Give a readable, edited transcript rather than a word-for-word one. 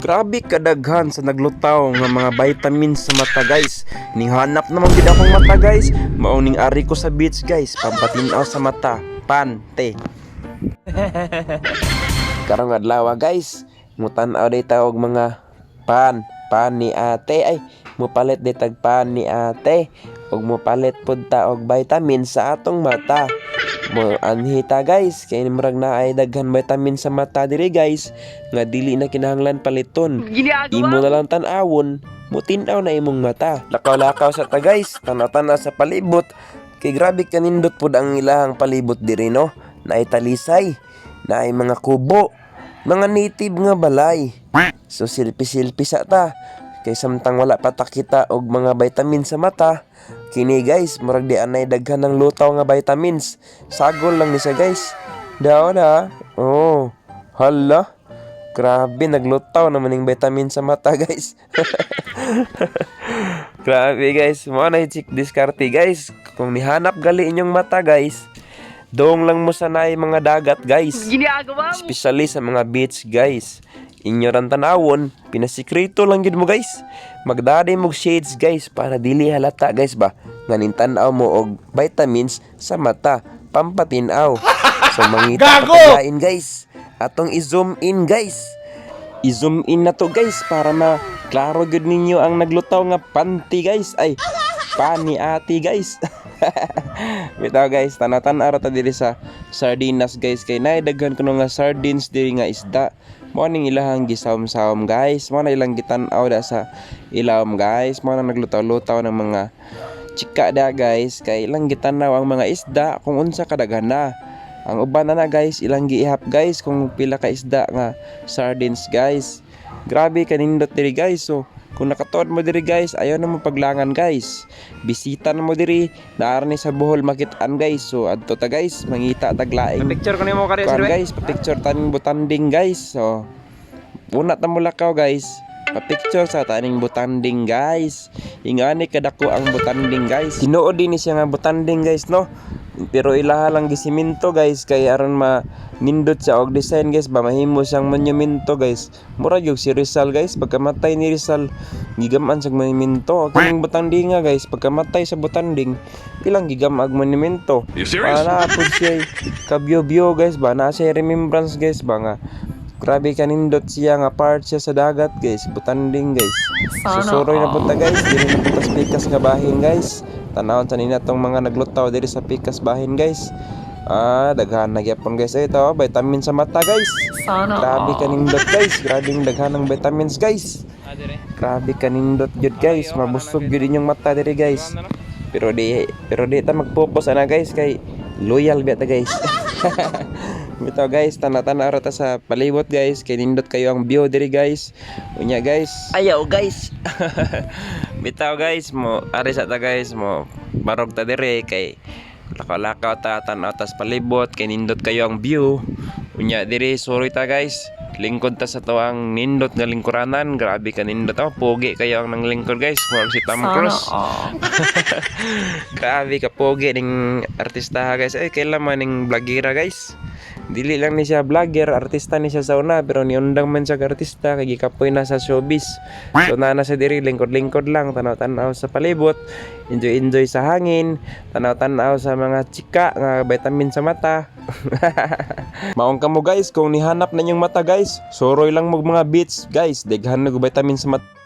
Grabe kadaghan sa naglutaw nga mga vitamins sa mata, guys. Ning hanap naman gid akong mata, guys. Mao ning ari ko sa beach, guys, pampatinaw sa mata. Pante. Karong adlaw, guys, mutan-aw day ta og mga pan, pan ni ate ay mupalit day tag pan ni ate ug mupalit pud ta og vitamin sa atong mata. Mo anhi ta, guys, kay murag naay daghan vitamin sa mata diri, guys, nga dili na kinahanglan paliton. Imo na lang tan-awon, mutin-aw na imong mata. Lakaw-lakaw sa ta, guys, tanaw-tanaw sa palibot. Kay grabe kanindot pud ang ilahang palibot diri, no. Naay talisay, naay mga kubo, mga native nga balay. So silpi-silpi sa ta. Kay samtang wala pa ta kita og mga vitamin sa mata, kini, guys, murag di anay daghan ng lutaw nga vitamins. Sagol lang ni siya, guys. Daw na. Oh. Hala. Grabe, naglutaw naman yung vitamin sa mata, guys. Grabe, guys, mo na chick diskarte, guys. Kung nihanap gali inyong mata, guys, doong lang mo sa naay mga dagat, guys. Ginagawa mo. Especially sa mga beach, guys. Inyo ran tanawon, pinasikreto lang gid mo, guys. Magdadi mo shades, guys, para dili halata, guys, ba. Nga ning tan-aw mo og vitamins sa mata, pampatinaw. So mangita Gago! pa guys. Atong i-zoom in, guys. I-zoom in na to, guys, para ma klaro gud ninyo ang naglutaw nga panty, guys. Ay, pani ati, guys. Bitaw, guys, tanaw-tanaw ra ta diri sa sardinas, guys, kay naay daghan kuno nga sardines diri nga isda. Mo ning ilahang gisawom-sawom, guys. Mo na ilang gitan-aw da sa ilawom, guys. Mo na naglutaw-lutaw ng mga chika da, guys, kay ilang gitan-aw ang mga isda kung unsa kadaghan na. Ang uban na na, guys, ilang giihap, guys, kung pila ka isda nga sardines, guys. Grabe kanindot diri, guys. So kung nakatuod mo diri, guys, ayaw na mo paglangan, guys. Bisita na mo diri, naa ra ni sa Bohol makitaan, guys. So adto ta, guys, mangita tag laing. Picture ko nimo kare. Kuan, guys, pa-picture taning butanding, guys. So una ta mo lakaw, guys. Pa-picture sa taning butanding, guys. Ingani kadako ang butanding, guys. Tinuod din ni siya nga butanding, guys, no. Pero ilaha lang gisiminto, guys, kay aron ma nindot siya og design, guys, ba mahimo siyang monumento, guys. Mura gyud si Rizal, guys, pagkamatay ni Rizal gigam-an sa monumento. Kining butanding nga, guys, pagkamatay sa butanding ilang gigam-ag monumento. You serious? Para pud siya kabyo-byo, guys, ba na siya remembrance, guys, ba nga grabe kanindot siya nga part siya sa dagat, guys, butanding, guys. Susuroy na punta, guys, diri na punta sa pikas nga bahin, guys. Tanawon sa nina tong mga naglutaw diri sa pikas bahin, guys. Ah, daghan na gyapon, guys. Ay, ito, vitamin sa mata, guys. Grabe kanindot, guys. Grabe yung daghan ng vitamins, guys. Grabe kanindot jud, guys. Mabusog jud inyong mata diri, guys. Pero di ta mag-focus ana, guys, kay loyal biya ta, guys. Bitaw, guys, tana-tana ra ta sa palibot, guys, kay nindot kayo ang view diri, guys. Unya, guys. Ayaw, guys. Bitaw, guys, mo ari sa ta, guys, mo barog ta diri kay lakaw-lakaw ta, tan-aw ta sa palibot kay nindot kayo ang view. Unya diri suroy ta, guys. Lingkod ta sa tuang nindot nga lingkuranan. Grabe ka nindot ako. Pogi kayo ang nanglingkod, guys. Murag si Tom Cruise. Grabe ka pogi ning artista, guys. Ay, kailan man ning vlogera, guys. Dili lang ni siya vlogger, artista ni siya sa una, pero niundang man siya og artista kay gikapoy na sa showbiz. So naa na siya diri lingkod-lingkod lang, tanaw-tanaw sa palibot, enjoy-enjoy sa hangin, tanaw-tanaw sa mga chika nga vitamin sa mata. Maong kamo, guys, kung nihanap na inyong mata, guys, suroy lang mo mga beach, guys, daghan og vitamin sa mata.